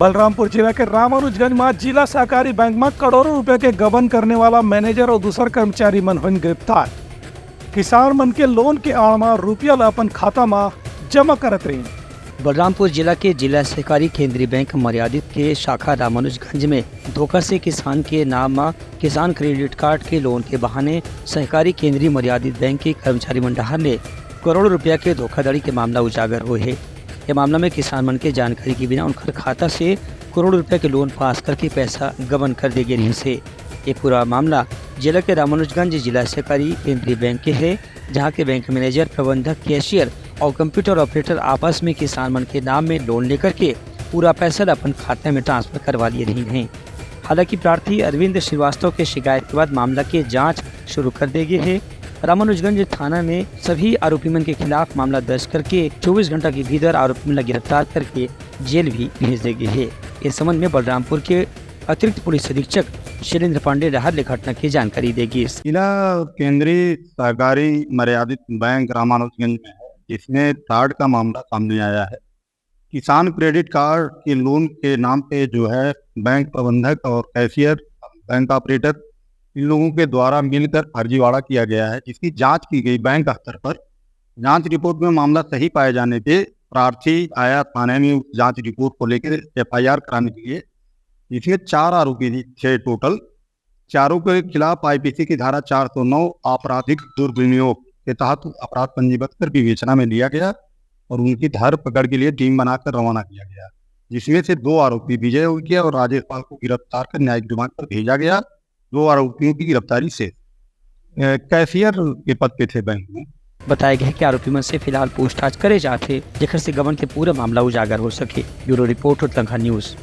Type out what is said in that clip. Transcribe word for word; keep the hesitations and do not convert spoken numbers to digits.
बलरामपुर जिला के रामानुजगंज म जिला सहकारी बैंक म करोड़ों रुपया के गबन करने वाला मैनेजर अउ दूसर कर्मचारी मन होइन गिरफ्तार। किसान मन के लोन के आड़ म रुपया ल अपन खाता म जमा करत रहिन। बलरामपुर जिला के जिला सहकारी केंद्रीय बैंक मर्यादित के शाखा रामानुजगंज में धोखा से किसान के नाम म किसान क्रेडिट कार्ड के लोन के बहाने सहकारी केंद्रीय मर्यादित बैंक के कर्मचारी मन डहार ले करोड़ रुपया के धोखाधड़ी के मामला उजागर होए हे। ये मामला में किसान मन के जानकारी के बिना उनकर खाता से करोड़ रुपया के लोन पास करके पैसा गबन कर दे गे रहिस हे। ये पूरा मामला जिला के रामानुजगंज जिला सहकारी केंद्रीय बैंक के हे, जहां के बैंक मैनेजर, प्रबंधक, कैशियर और कंप्यूटर ऑपरेटर आपस में किसान मन के नाम में लोन लेकर के पूरा पैसा ल अपन खाता में ट्रांसफर करवा लिए रहिन हे। हालांकि प्रार्थी अरविंद श्रीवास्तव के शिकायत के बाद मामला के जांच शुरू कर दे गे हे। रामानुजगंज थाना में सभी आरोपी मन के खिलाफ मामला दर्ज करके चौबीस घंटा के भीतर आरोपी मन ला गिरफ्तार करके जेल भी भेज दे गे हे। इस संबंध में बलरामपुर के अतिरिक्त पुलिस अधीक्षक शैलेंद्र पांडे डहार ले घटना की जानकारी दे गिस। जिला केंद्रीय सहकारी मर्यादित बैंक रामानुजगंज में है, जिसमें फ्रॉड का मामला सामने आया है। किसान क्रेडिट कार्ड के लोन के नाम पे जो है बैंक प्रबंधक और कैशियर, बैंक ऑपरेटर, इन लोगों के द्वारा मिलकर फर्जीवाड़ा किया गया है, जिसकी जांच की गई बैंक स्तर पर। जांच रिपोर्ट में मामला सही पाए जाने पे प्रार्थी आया थाने में उस जांच रिपोर्ट को लेकर एफआईआर कराने के लिए, जिसमें चार आरोपी थे टोटल। चारों के खिलाफ आईपीसी की धारा चार सौ नौ आपराधिक दुर्विनियोग के तहत अपराध पंजीबद्ध कर विवेचना में लिया गया और उनकी धर पकड़ के लिए टीम बनाकर रवाना किया गया, जिसमें से दो आरोपी विजय उइके और राजेश पाल को गिरफ्तार कर न्यायिक रिमांड पर भेजा गया। दो आरोपियों की गिरफ्तारी से, अ, कैशियर के पद पे थे बैंक में। बताया गया है कि आरोपी मन से फिलहाल पूछताछ करे जात हे, जेकर से गबन के पूरा मामला उजागर हो सके। Bureau report, Utlangha news.